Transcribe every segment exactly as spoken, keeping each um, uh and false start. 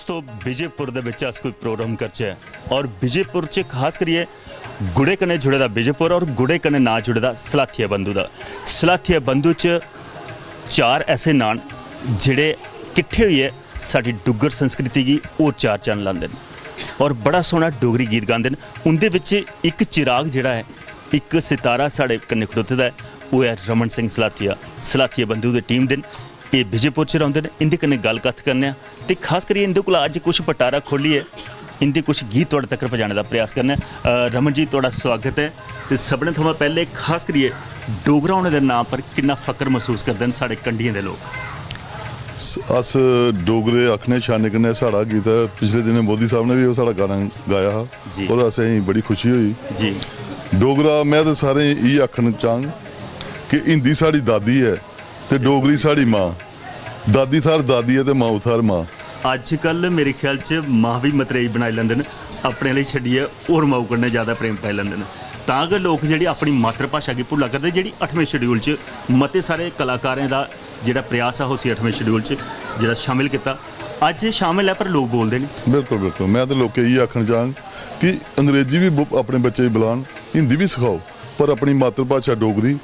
तो विजयपुर दे बिच अस कोई प्रोग्राम करचै और विजयपुर च खास करियै गुड़े कन्नै जुड़े दा विजयपुर और गुड़े कन्नै नांऽ जुड़े दा सलाथिया बंधु दा। सलाथिया बंधु च चार ऐसे नांऽ न जेह्ड़े किट्ठे होइयै साढ़ी डुग्गर संस्कृति गी होर चार चन्न लांदे न और बड़ा सोह्ना डोगरी गीत गांदे न। उं'दे बिच इक चिराग जेह्ड़ा ऐ, इक सितारा साढ़े कन्नै खड़ोते दा ऐ, ओह् ऐ रमन सिंह सलाथिया। सलाथिया बंधु दी टीम दे न, एह् विजयपुर च रौंह्दे न। इं'दे कन्नै गल्ल कत्थ करने आं ते खास करियै इं'दे कोला अज्ज कुछ पटारा खोह्लियै इं'दे कुछ गीत थुआढ़े तक्कर पजाने दा प्रयास करने आं। अ, रमन जी, थुआढ़ा स्वागत ऐ। ते सभनें थमां पैह्ले खास करियै डोगरा होने दे नांऽ पर किन्ना फकर मसूस करदे न साढ़े कंढियें दे लोक? अस डोगरे आखने शाने कन्नै। साढ़ा गीत ऐ, पिछले दिनें मोदी साहब ने बी ओह् साढ़ा गाना गाया हा। जी। और असेंगी बड़ी खुशी होई। जी। डोगरा, में ते सारें गी इ'यै आखना चाह्ङ कि हिंदी साढ़ी दादी ऐ ते डोगरी साढ़ी मां। दादी थाह्र दादी ऐ ते माऊ थाह्र मां। अज्जकल मेरे ख्याल च मां बी मतरेई बनाई लैंदे न, अपने लेई छड्डियै होर माऊ कन्नै ज्यादा प्रेम पाई लैंदे न। तां गै लोक जेह्ड़ी अपनी मातृभाशा गी भुल्ला करदे, जेह्ड़ी अठमें शेड्यूल च मते सारे कलाकारें दा जेह्ड़ा प्रयास हा उसी अठमें शेड्यूल च जेह्ड़ा शामिल कीता। अज्ज एह् शामिल ऐ पर लोक बोलदे निं। बिल्कुल बिल्कुल, में ते लोकें गी इ'यै आखना चाह्ङ कि अंग्रेजी बी ब- अपने बच्चे गी बलान, हिंदी बी सखाओ, पर अपनी मातृभाशा डोगरी,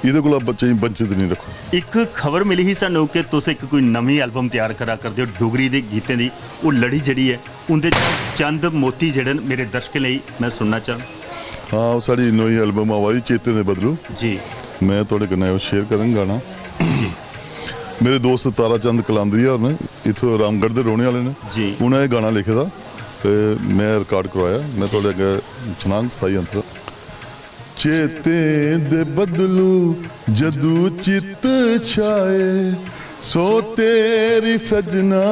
एह्दे कोला बच्चें गी वंचित निं रक्खो। इक खबर मिली ही सानू कि तुस इक कोई नमीं एल्बम त्यार करा करदे ओ डोगरी दे गीतें दी। ओह् लड़ी जेह्ड़ी ऐ, उं'दे च चंद मोती जेह्ड़े न, मेरे दर्शकें लेई में सुनना चाह्ङ। हां, ओह् साढ़ी नमीं एल्बम आवा दी चेतें दे बदलू। जी। में थुआढ़े कन्नै ओह् शेयर करङ गाना। मेरे दोस्त तारा चंद कलांदरी होर न, इत्थूं रामगढ़ दे रौह्ने आह्ले न। जी। उ'नें एह् गाना लिखे दा ते में रिकार्ड करवाया। में थुआढ़े अग्गें सनाङ सताई अंतर। चेतें दे बदलू जदू चित छाए, सो तेरी सजना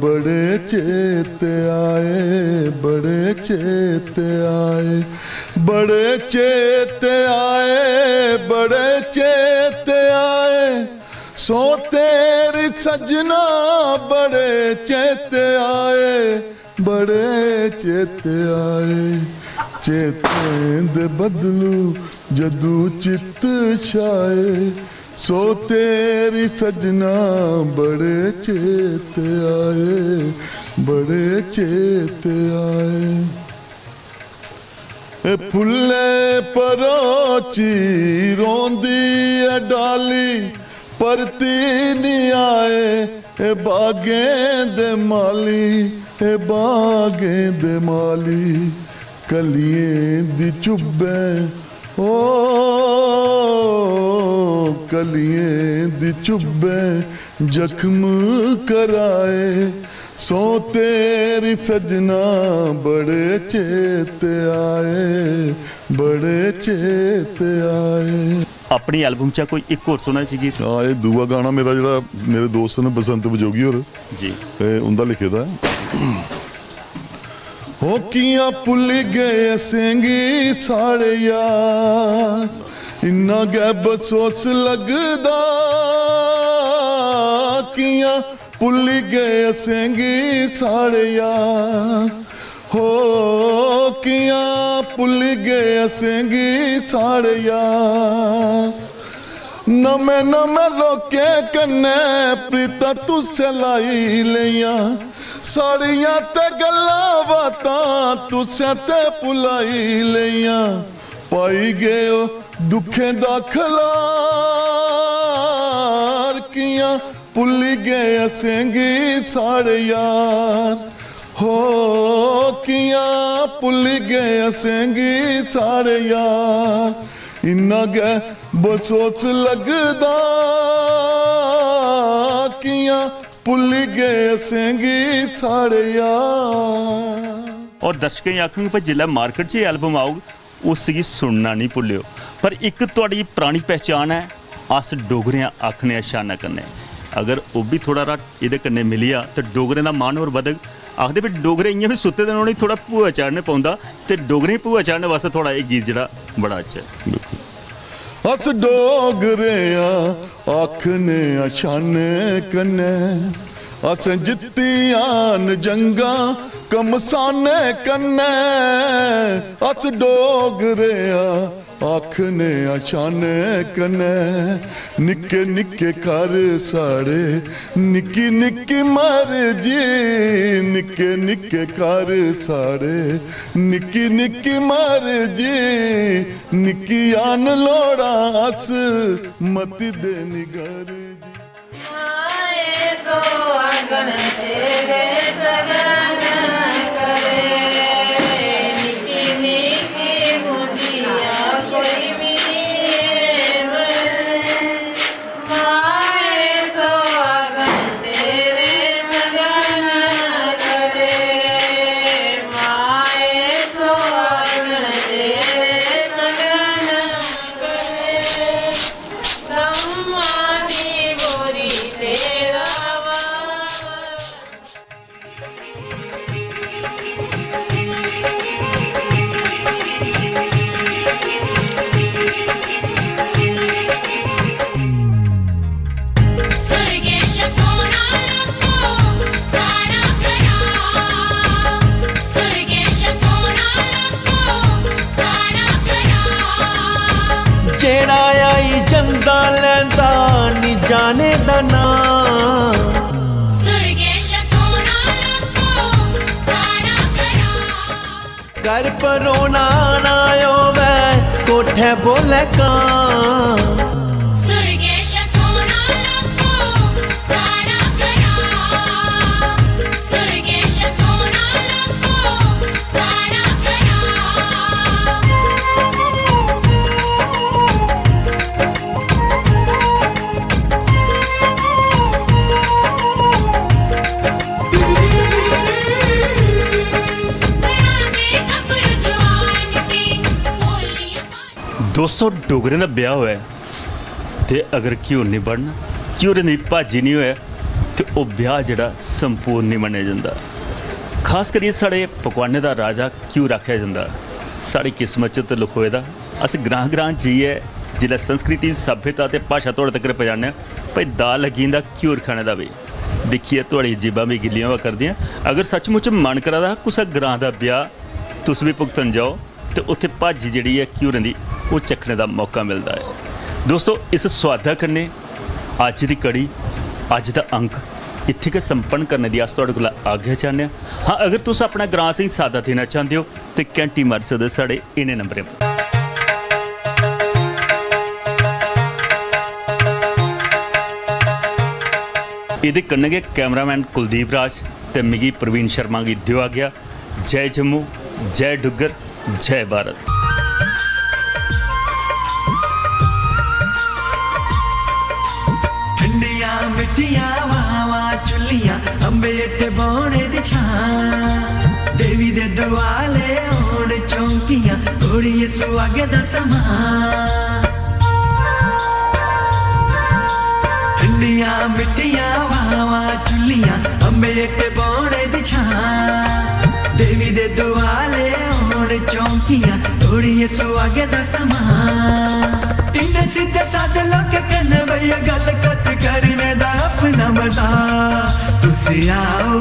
बड़े चेत आए, बड़े चेत आए, बड़े चेत आए, बड़े चेत आए, सो तेरी सजना बड़े चेत आए, बड़े चेत आए। चेतें दे बदलू जदू चित छाए, सो तेरी सजना बड़े चेत आए, बड़े चेत आए। ए फुल्लें परोची रोंदी ऐ डाली, परती निं आए। ए बागें दे माली, ए बागें दे माली, कलियें दी चुब्भें, ओ कलियें दी चुब्भें जख्म कराए। सो तेरी सजना बड़े चेत आए, बड़े चेत आए। अपनी एल्बम चा कोई इक होर सुना जी गीत। हां, एह् दूआ गाना मेरा, जेह्ड़ा मेरे दोस्त न बसंत बजोगी होर, जी। एह् उं'दा लिखे दा ऐ। हो कियां भुल्ली गए असेंगी साढ़े यार, इन्ना गै बसोस लगदा। कियां भुल्ली गए असेंगी साढ़े यार, हो कियां भुल्ली गए असेंगी साढ़े यार। नमें नमें लोकें कन्नै प्रीतां तुसें लाई लेइयां, साढ़ियां ते गल्लां बातां तुसें ते भुलाई लेइयां। पाई गए ओ दुखें दा खलार, कियां भुल्ली गए असेंगी साढ़े यार, हो कियां भुल्ली गए असेंगी साढ़े यार। इन्ना गै बसोस लगदा, कियां भुल्ली गए असेंगी साढ़े यार। और दर्शकें गी आखङ भाई, जिसलै मार्केट च एह एल्बम औग, उसगी सुनना निं भुल्लेओ। पर इक तुआढ़ी परानी पहचान ऐ, अस डोगरे आं आखने आं शाना कन्नै। अगर ओह् बी थोह्ड़ा हारा एह्दे कन्नै मिली जा ते डोगरें दा मान होर बधग। आखदे भी डोगरे इ'यां बी सुत्ते दे न, उ'नेंगी थोह्ड़ा भूआ चाढ़ने पौंदा, ते डोगरें गी भूआ चाढ़ने वास्तै थुआढ़ा एह् गीत जेह्ड़ा बड़ा अच्छा ऐ। अस डोगरे आं आखने आं शाने कन्नै, असें जित्तियां न जंगां कमसाने कन्नै अस डोगरे आं, आखने आं शाने कन्नै। निक्के निक्के घर साढ़े, निक्की निक्की मर्जी। निक्के निक्के घर साढ़े, निक्की निक्की मर्जी। निक्कियां न लोड़ां अस मती दे निगर जी। माए सुहागन तेरे सगन करे, निक्की निक्की मुंडिया कोई भी। माए सुहागन तेरे सगन करे, माए सुहागन तेरे सगन करे। गम्मा दी बोरी तेरा वावा। सुरगेश सोना लक्को साड़ा करा, सुरगेश सोना लक्को साड़ा करा। जेड़ा आई जंदा लैंदा नी जाने दा नां। सुरगेश सोना लक्को साड़ा करा। घर परोना ना आवे कोठे बोले कां। सुरगेश सोना लक्को साड़ा करा, सुरगेश सोना लक्को साड़ा करा। दोस्तो, डोगरें दा ब्याह होऐ ते अगर घ्यूर निं बड़न, घ्यूरें दी भाजी निं होऐ, ते ओह् ब्याह जेह्ड़ा संपूर्ण निं मन्नेआ जंदा। खास करियै साढ़े पकवानें दा राजा घ्यूर आखेआ जंदा। साढ़ी किस्मत च ते लखोए दा, अस ग्रां-ग्रां जाइयै जिसलै संस्कृति, सभ्यता ते भाशा थुआढ़े तगर पजाने आं, भाई, दाऽ लग्गी जंदा घ्यूर खाने दा बी। दिक्खियै थुआढ़ी जीभां बी गिल्लियां होआ करदियां। अगर सचमुच मन करा दा हा कुसै ग्रां दा ब्याह, तुस बी भुगतन जाओ, ते उत्थै भाजी जेह्ड़ी ऐ घ्यूरें दी, ओह् चक्खने दा मौका मिलदा ऐ। दोस्तो, इस सोआदा कन्नै अज्ज दी कड़ी, अज्ज दा अंक इत्थै गै संपन्न करने दी अस थुआढ़े कोला आज्ञा चाह्न्ने आं। हां, अगर तुस अपना ग्रां असेंगी सादा देना चांह्दे ओ, ते घैंटी मारी सकदे ओ साढ़े इ'नें नंबरें पर। एह्दे कन्नै गै कैमरामैन कुलदीप राज ते मिगी प्रवीण शर्मा गी देओ आज्ञा। जय जम्मू, जय डुग्गर, जय भारत। ठंडियां मिट्ठियां हवावां चुल्लियां, अंबे हेठ बौह्ने दी छां। देवी दे दुआले होन चौंकियां, ओड़िए सुहागे दा समां। ठंडियां मिट्ठियां हवावां चुल्लियां, अंबे हेठ बौह्ने दी छां। देवी दे दुआले होन चौंकियां, ओड़िए सुहागे दा समां। इन्ने सिद्धे सादे लोकें कन्नै भैया गल्ल कत्थ करने दा अपना मजा। तुस आओ,